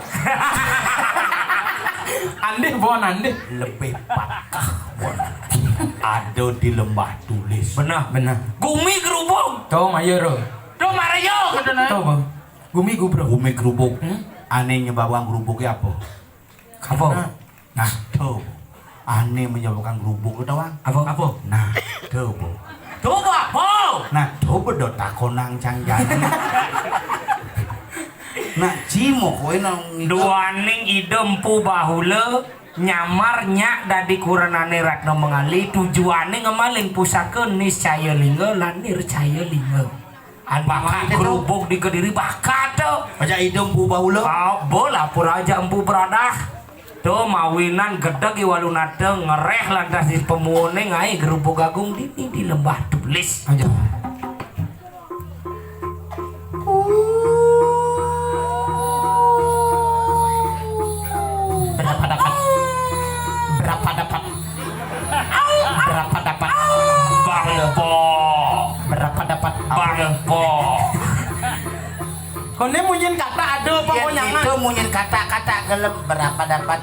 Andéh, Bon, andéh. Lebih pakah, Bon. Ada di Lembah Tulis. Benar. Benar. Gumi grubug. Tuh, mayo, Ro. Tuh, marayo, katanya. Tuh, Bang. Gumi gubruk. Gumi grubug. Hmm? Ané nyebabang grubugé apa? Apa? Nah. Nah, tuh. Ané menyebabkan grubug itu, Bang. Apa? Apa? Nah, tuh, Bu. Tuh, Bu, apa? Nah, tuh, Bu, do takonang cang jani. Nah, Ji, mokoin nang duaning ida empu bahula nyamar nyak dadi kurenané Ratna Mangali, tujuané ngemaling pusaka Niscaya Lingga lan Nircaya Lingga. An bakat itu. Grubug di Kediri bakat to. Aja ida empu bahula. Ah, bola pura aja empu beradah. To mawinan gedeg I Walunata ngeréh lantas di pemuné ngaé grubug agung dini di Lembah Tulis. Aja. Berapa dapat? Berapa dapat? Berapa dapat? Bangpo. Berapa dapat? Bangpo. Koné munyin kata ada apa? Yén konyangan? Itu munyin kata, kata gelem berapa dapat?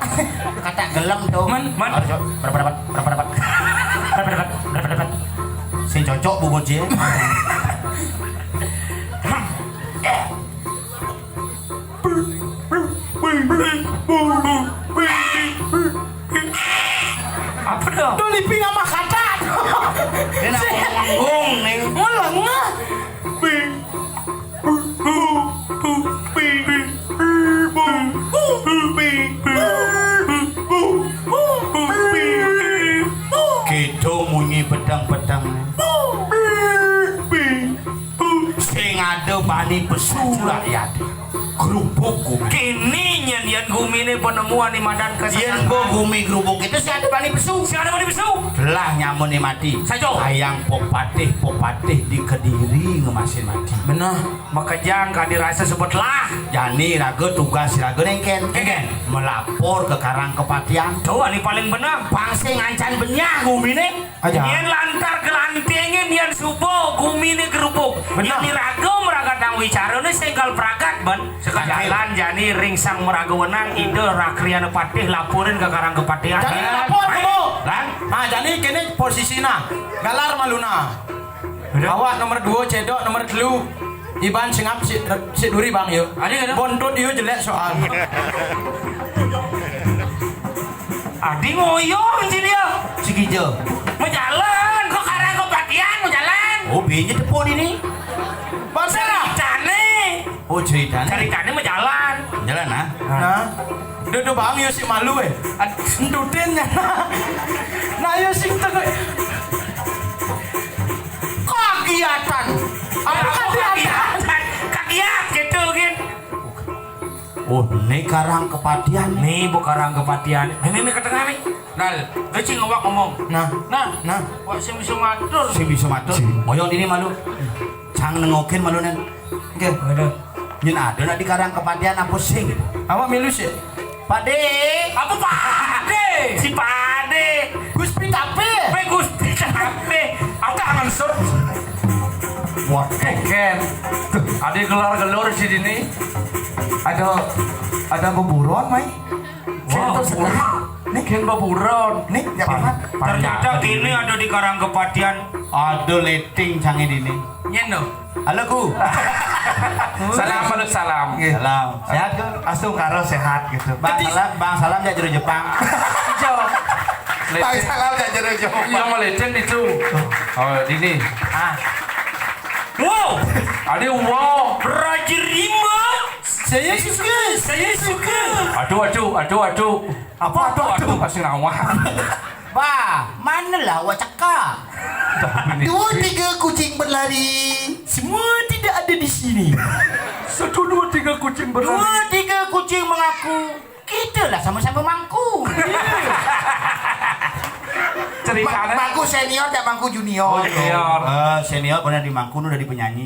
Kata gelem tuh. Men, men. Harus, berapa dapat? Berapa dapat? Berapa dapat? Berapa dapat? Sing cocok bungkus ya. Apa dong? Tuh liping sama kata. Dia nak ngomong nih. Melengah. Kita munyi pedang-pedang. Sing ada bani pesu rakyat. Grubug gumi. Kini nyén yén guminé penemuan di madan. Yén kesesatan. Bo gumi grubug itu sing ada bani pesu. Sing ada bani pesu. Telah nyamané mati. Saja. Hayang pepatih-pepatih di Kediri ngemasin mati. Benar. Makejang kadi rasa sebut lah. Jani raga tugas raga néngkén. Néngkén. Melapor ke Karang Kepatihan. Tuh, ini paling benar. Pang sing ngancan benyah guminé. Aja. Yén lantar gelantingin yén suba guminé grubug. Benar. Yén iraga mragatang wicarané sing kal pragat, ban. Sekajalan jani ring sang maraga wenang, Ida Rakriana Patih laporin ka Karang Kepatihan. Jani lapor, Kebo. Lan? Nah, jani kéné posisiné. Galar maluna. Udah. Awak nomor dua, cedok nomor telu. Iban singap si, si duri, Bang, yo. Ada, ada. Buntut yo jelék soal. Adi ngoyong sini ya. Sikija. Majalan, kok Karang Kepatihan majalan. Oh, bénjé tepuk dini. Pasar. Caritané. Oh, caritané. Caritané majalan. Jalan, ah. Nah. Dudu bang yo si malu, eh. Ad-, entutin ya. Nah, yo si tengah. Kegiatan. Apa kegiatan? Kegiatan gitu, gitu. Oh, né Karang Kepatihan. Né, bo Karang Kepatihan. Né, né, né, ka tengah, né. Nal, kecing awak ngomong. Nah, nah, nah. Wak sing bisa matur. Sing bisa matur. Sing. Ngoyong dini malu. Cang nengokin malu, Nén. Oké. Ada. Nyén ada nak di Karang Kepatihan apa sing gitu. Awak milu sih. Pakdé. Apa Pakdé? Si Pakdé. Gusti Tapé. Bé Gusti Tapé. Aku kangen sur. Wah, keken. Tuh, ada gelar-gelur di sini. Ada, ada beburon, Mai. Wah, beburon. Nih, kén beburon. Nih, ya, Pak. Ternyata kini ada di Karang Kepatihan. Ada leting canggih dini. Nyén, no? Halo, Ku. Salam, halo, salam. Nggih. Salam. Sehat, Ku? Astungkara sehat gitu. Bang Salam, Bang Salam jak jero Jepang. Ijo. Bang Salam jak jero Jepang. Iya, melejen itu. Oh, ini. Ah. Wow. Ada wow. Raja Rima. Saya suka, saya suka. Aduh, aduh, aduh, aduh. Apa, apa, aduh, aduh, masih ngawah. Bah, manalah awak cakap? Dua tiga kucing berlari. Semua tidak ada di sini. Satu, dua, tiga kucing berlari. Dua tiga kucing mengaku. Kitalah sama-sama mangku. Ceritanya? Ma-, mangku senior, tak mangku junior. Oh, junior. Eh, senior pernah di mangku, udah di penyanyi.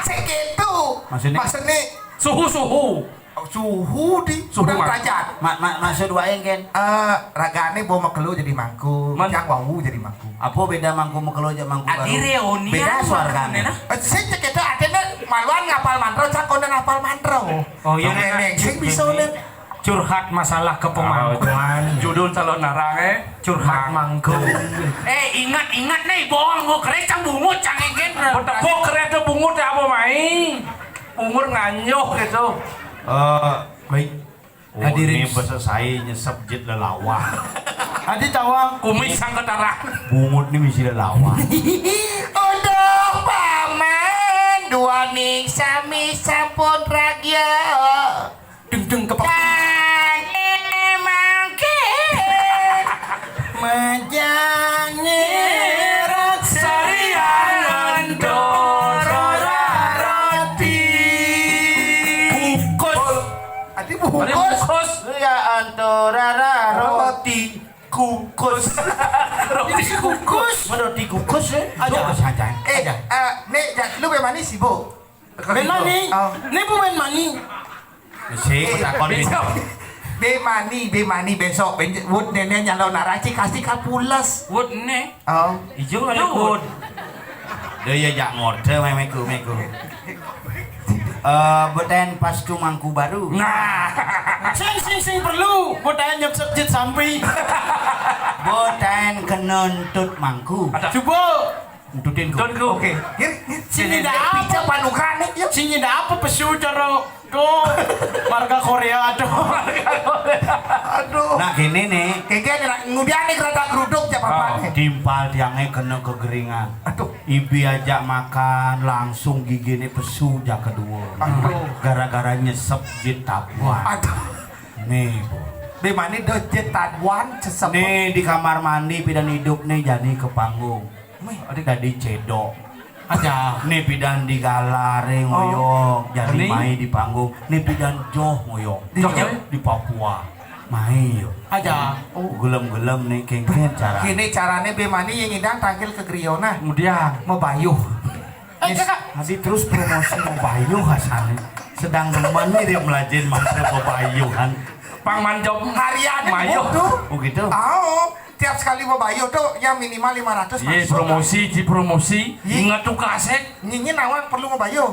Segitu. Maksudnya? Maksudnya? Suhu-suhu. Suhu di suhu kurang derajat. Ma-, ma-, maksud waé kén? Eh, ragané bo makelo jadi mangku, yang wau jadi mangku. Apa beda mangku makelo jak mangku baru? Beda suarane. Eh, sing cekete atene maluan ngapal mantra, cak konden apal mantra. Oh, iya, sing bisa, Nen. Curhat masalah kepemangkuan. Judul calon narang, eh. Curhat mangku. Eh, ingat-ingat nih, bohong gua keren cang bungut, cang engken. Betepok keren tuh bungut ya apa, Mai? Umur nganyuh gitu. Eh, baik. Hadirin. Ini basa saya nyesep jit lelawah. Adi tawang. Kumis sang ketara. Bungut ini misi lelawah. Aduh, paman, dua ning sami sampun ragya. Deng, deng, kepak. Kang emangke majane sarian antara roti. Kukus. Ati bungkus. Ati bungkus. Ya antara roti kukus. Roti kukus. Roti kukus, eh. Aja. Coba saja. Eh, aja. Eh, Nek, jak, lu memang ni sibuk. Bé Mani. Oh. Né Bu Bé Mani. Mesti, eh, takon besok. Bé Mani, Bé Mani besok. Bé, wut néné nyalon naracik kasih kapules. Wut né. Oh. Ijo kali wut. Dé ya jak ngorde méméku méku. Eh, beten pas ku mangku baru. Nah. Sing, sing, sing perlu. Beten nyep jit sampi. Beten kena entut mangku. Coba. Entutin ku. Entut ku. Oke. Gini, gini. Sing nyedak apa? Pica panukan nih, yuk. Sing nyedak apa pesu cara tuh marga Korea, aduh. Aduh. Nah, gini nih. Kayak gini, nak, ngudian nih kereta geruduk, siapa nih? Timpal tiangnya kena kegeringan. Aduh. Ibi ajak makan, langsung gigi nih pesu jak kedua. Aduh. Gara-gara nyesep jit tapuan. Aduh. Nih, Bu. Di mana do jit tapuan, sesep. Nih, di kamar mandi, pidan hidup nih, jadi ke panggung. Wih, ada tadi cedok. Aja. Né pidan di galare ngoyong, jadi mai di panggung. Né pidan joh ngoyong. Di joh, eh? Di Papua. Mai yo. Aja. Oh, gelem-gelem né kéngkén cara. Gini carané Bé Mani yang ngidang tangkil ke griyo nah. Kemudian. Mabayuh. Eh, kakak. Adi terus promosi mabayuh asalnya. Sedang demen nih dia melajin mantra mabayuhan. Pang manjop harian mayuh. Oh, gitu. Oh. Tiap sekali mabayuh tuh ya minimal lima ratus. Iya, promosi, ji promosi. Iya. Ingat tuh kasek. Nyinyi nawang perlu mabayuh.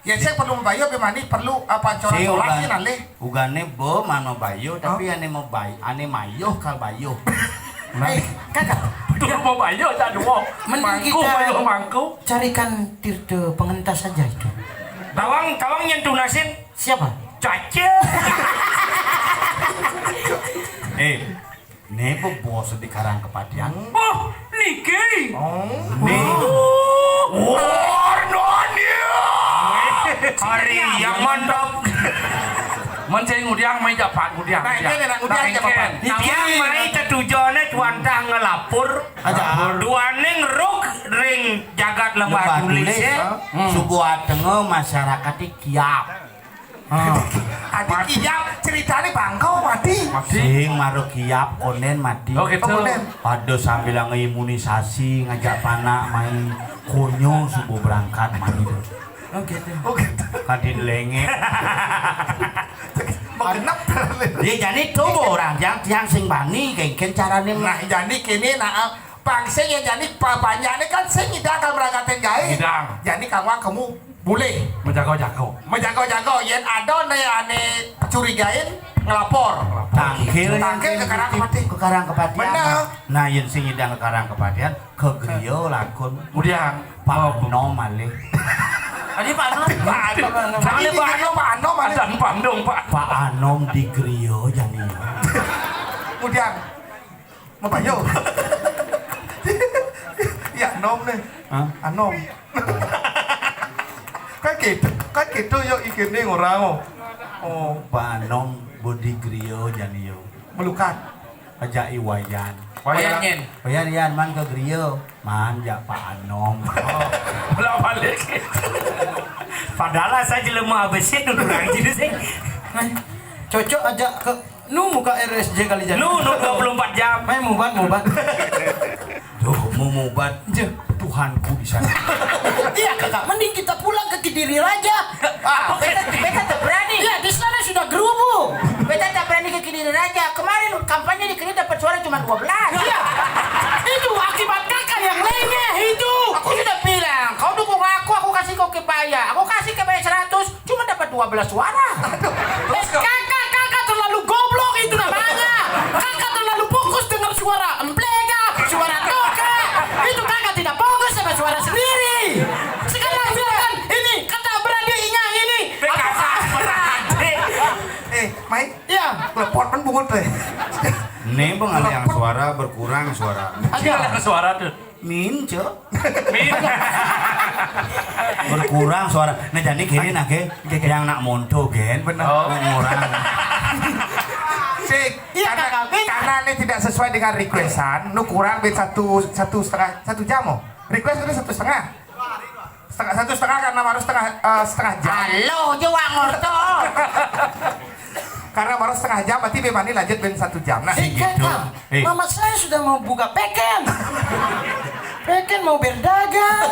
Ya, saya perlu mabayuh, Bé Mani perlu apa corak-corak sih nalih. Ugané bo man mabayuh, tapi ané mabayuh, ané mayuh kal bayuh. Nah. Eh, kakak. Betul mabayuh tak dua. Mending mangku, kita bayuh mangku. Carikan tirta pengentas saja itu. Tawang, tawang yang tunasin. Siapa? Caca. Eh, Né bos di Karang Kepatihan. Oh, niki. Oh. Né. Oh. Warnanya. Hari yang mantap. Men saya ngudiang mai dapat ngudiang. Nah, ini nak ngudiang aja, Bapak. Ngudiang mai tetujone cuantah ngelapor. Aja. Duaning ruk ring jagat Lebah Tulis, ya. Suku Atenge masyarakat kiap. Ah. Adi kiap, ceritane bangko mati. Mati. Sing maro kiap konden mati. Oh, gitu. Konden. Aduh, sambil ngeimunisasi, ngajak panak main konyo subuh berangkat mati. Oh, gitu. Oh, gitu. Kadin lengek. Magenep. Ya, jani tuh orang tiang, tiang sing bani, kengken carane. Nah, jani kene, nah, bangsa ya jani pa-, panjane kan sing ngidang kal meragatin gawe. Ngidang. Jani kamu, kamu boleh. Menjago-jago. Menjago-jago, yen ada ne ane curigain, ngelapor. Tangkil, tangkil ke Karang Kepati. Ke Karang Kepati. Bener. Nah, yen sing ngidang ke Karang Kepatian, ke griya lakon. Kemudian, Pak Anom malih. Tadi Pak Anom? Pak Anom. Jangan Pak Anom, Pak Anom malih. Pak Anom, Pak Anom di griya jani. Kemudian, Mabayo. Ya, Anom nih. Hah? Anom. Kan gitu, kan gitu yo ikene ora, oh. Oh. Pak Anom bodi griya jani yo. Melukat. Ajak Iwayan. Wayan, Wayan. Nyen. Wayan, Yan, man ke griya. Man, jak Pak Anom. Oh, bolak-balik. Padahal saya jelema habis itu kurang gitu sih. Cocok ajak ke nu muka R S J kali jadi. Nu, nu dua puluh empat jam. Main mubat, mubat. Duh, mau mubat. Tuhanku di sana. Iya, Kakak, mending kita pulang ke Kediri Raja. Ah, beta, beta tak berani. Iya, di sana sudah gerubu. Beta tak berani ke Kediri Raja. Kemarin kampanye di Kediri dapat suara cuma dua belas. Iya. Itu akibat Kakak yang lengeh itu. Aku sudah bilang, kau dukung aku, aku kasih kau kebaya. Aku kasih kebaya seratus, cuma dapat dua belas suara. Aduh. Eh, kakak, kakak terlalu goblok itu namanya. Kakak terlalu fokus dengan suara emplega, suara toke. Itu kakak tidak fokus sama suara sendiri. Sekarang biarkan ini, kata beraninya ini. P K K berani. Eh, Mai. Iya. Lepot pun bungut deh. Ini pengalihan suara berkurang suara. Ada suara tuh. Min, Cok. Min. Berkurang suara. Nah, jadi gini nah, ge. Yang nak monto, gen. Bener. Oh. Ngurang. Sik, iya, karena, Kakak, Min, karena ini tidak sesuai dengan requestan, nu kurang bin satu, satu setengah, satu jam, oh. Request itu satu setengah. Setengah, satu setengah karena baru setengah, eh, setengah jam. Halo, je wak ngorto. Karena baru setengah jam, berarti bin mani lanjut bin satu jam. Nah, eh, gitu. Kakak, eh, mama saya sudah mau buka peken. Peken mau berdagang.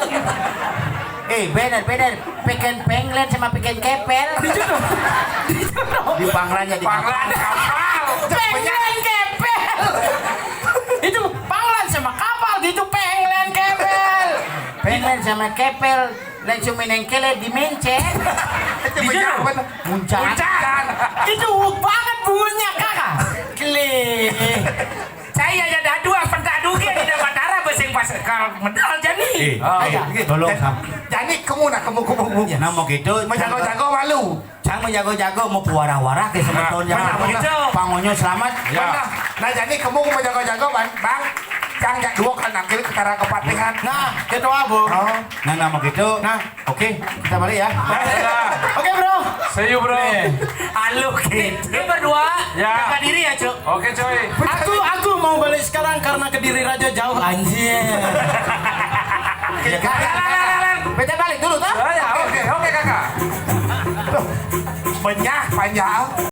Eh, bener, bener. Peken penglen sama peken kepel. Di Pangran jadi pangran kapal. Penglen kepel. Itu pangran sama kapal, gitu, penglen kepel. Penglen sama kepel. Langsung menengkele di mencet. Itu di jauh. Puncak. Puncak. Itu banget bunyinya, Kakak. Klik. Saya aja dadu apa tak dugi tidak patara besing pas kal medal jadi. Eh, oh, eh, iya. Tolong, Sam. Jadi kamu nak kamu, kamu, kamu. Ya, nah, mau gitu. Menjago-jago malu. Cang menjago-jago mau puara-wara ke sebetulnya. Nah, benar begitu. Pangonyo selamat. Ya. Benar. Nah, jadi kamu menjago-jago, Bang. Bang, cang jak dua kan nangkil ke Karang Kepatihan. Nah, ketua, Bu. Oh. Nah, nah, mau gitu. Nah. Oke, kita balik ya. Oke, Bro. See you, Bro. Halo, Ki. Ini berdua. Ya. Jaga diri ya, Cuk. Oke, coy. Aku, aku mau balik sekarang karena Kediri Raja jauh, anjir. Ya, Kak. Beta balik dulu, toh? Ya, ya, oke, oke, Kakak. Tuh, benyah panjang.